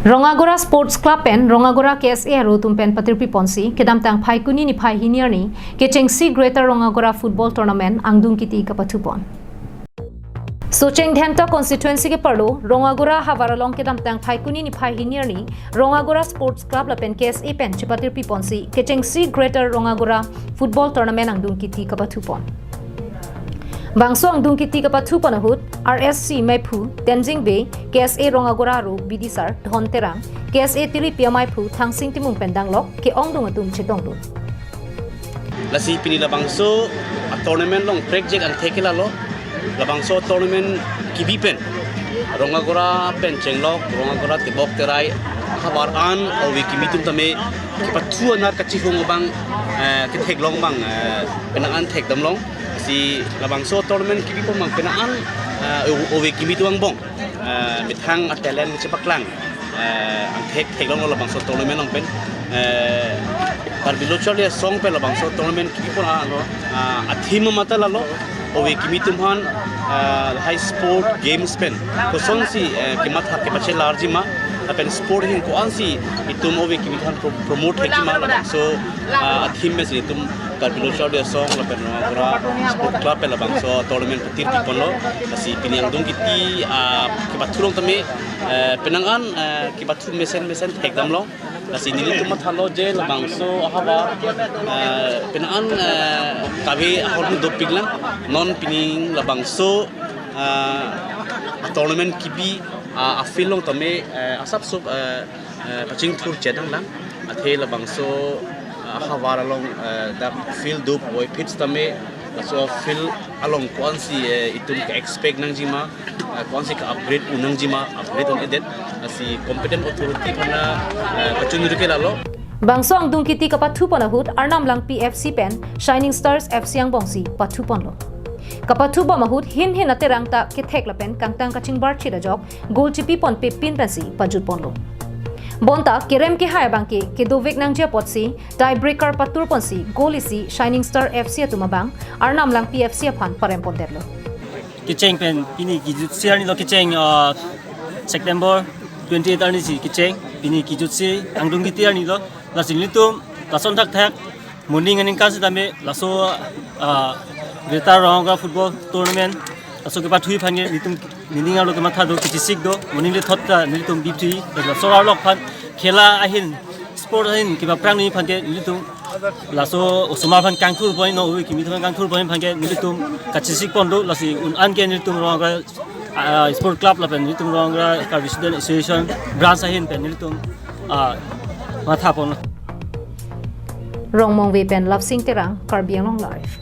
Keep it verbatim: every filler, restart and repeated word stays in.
Rongagora Sports Club pen Rongagora K S A aru atum pen patirpi ponsi kedamtang Phaikuni niphai hini arni kechengsi Greater Rongagora Football Tournament angdung kiti kapathu pon. Socheng Dhemtok constituency ke-arlo Rongagora havar along kedamtang Phaikuni niphai hini arni Rongagora Sports Club lapen K S A pen chepatirpi ponsi kechengsi Greater Rongagora Football Tournament angdung kiti kapathu pon. Bangso angdung kiti kapathu pon ahut R S C Maiphu, Tenzing Bey, K S A Rongagora aru bidisar Dhon Terang, K S A tiripi amaiphu Thangsing Timung pen danglok ke-ongdung atum chetongdun. Lasi pini labangso a-tournament along prekjak angthek ke lalo, labangso tournament kebi pen Rongagora pen chenglok, Rongagora tebok terai havar an ove kimi atum tame kepathu aner kachihung abang, eh, ketheklong abang, eh, penang an thekdamlong. Si labangso tournament kebi pon abang penang an, eh, o-, ove kimi atum angbong, eh, methang a-talent kachepaklang, eh, angthek theklonglo labangso tournament along pen, eh, Karbi Lo Charli Asong pen labangso tournament kebi pon alo, ah, a-theme mata lalo, ove kimi atum aphan, ah, lahai sport games pen kosonsi, eh, kematha kepachelarji ma, lapen sport ahin ko-ansi itum ove kimi aphan pro-, promote thekji ma, labangso, ah, a-theme pensi itum Karbi Lo Charli Asong lapen Rongagora Sport Club pen labangso tournament patirpi ponlo. Lasi pini angdung kiti, ah, kepathu along tame, eh, penang an, eh, kepathu mesen mesen thekdamlong. Lasi nelitum mathalo je labangso ahavar, eh, penang an, eh, kave ahormu dopiklang, non pini labangso, eh, tournament kebi, ah, a-field along tame, eh, asapso, eh, eh, pachingthur chedanglang. Athe labangso, eh, ahavar along, eh, dak field dopvoi pitch tame, laso field along ko-ansi, eh, itum ke-expect nangji ma, eh, ko-ansi ke-upgrade un nangji ma, upgrade un-edet, lasi competent authority aphan, eh, kachonri ke lalo. Bangso angdung kiti kapathu pon ahut Arnam Langpi F C pen Shining Stars F C angbongsi pathu ponlo. Kapathu bom ahut hin hin aterang ta kethek lapen kangtang kachingbarchit ajok goal chipi ponpe pin pensi pajut ponlo. Bonta kerem kehai abangke kedovek nangji apotsi tiebreaker patur ponsi goal isi Shining Star F C atum abang Arnam Langpi F C aphan parem pondetlo. Kecheng pen pini kijutsi arni lo, kecheng, ah, September twenty-eight arni si kecheng, pini kijutsi angdung kiti arni lo. Lasi nelitum lason thakthak moning aningkan sitame laso, ah, Greater Rongagora Football Tournament laso kepathu aphan ke nelitum nening arlo kematha do, kechesik do, moning le thot ta nelitum bipthi, laso arlo aphan khela ahin, sport ahin kepaprang nangji aphan ke nelitum laso osomar aphan kangthur pon, non ove kimi atum aphan kangthur pon aphan ke nelitum kachesik pon do. Lasi un-an ke nelitum Rongagora, ah, Sport Club lapen nelitum Rongagora Karbi Student Association branch ahin pen nelitum, ah, matha pon. Rongmongve pen Lapsing Terang, Karbi Anglong Live.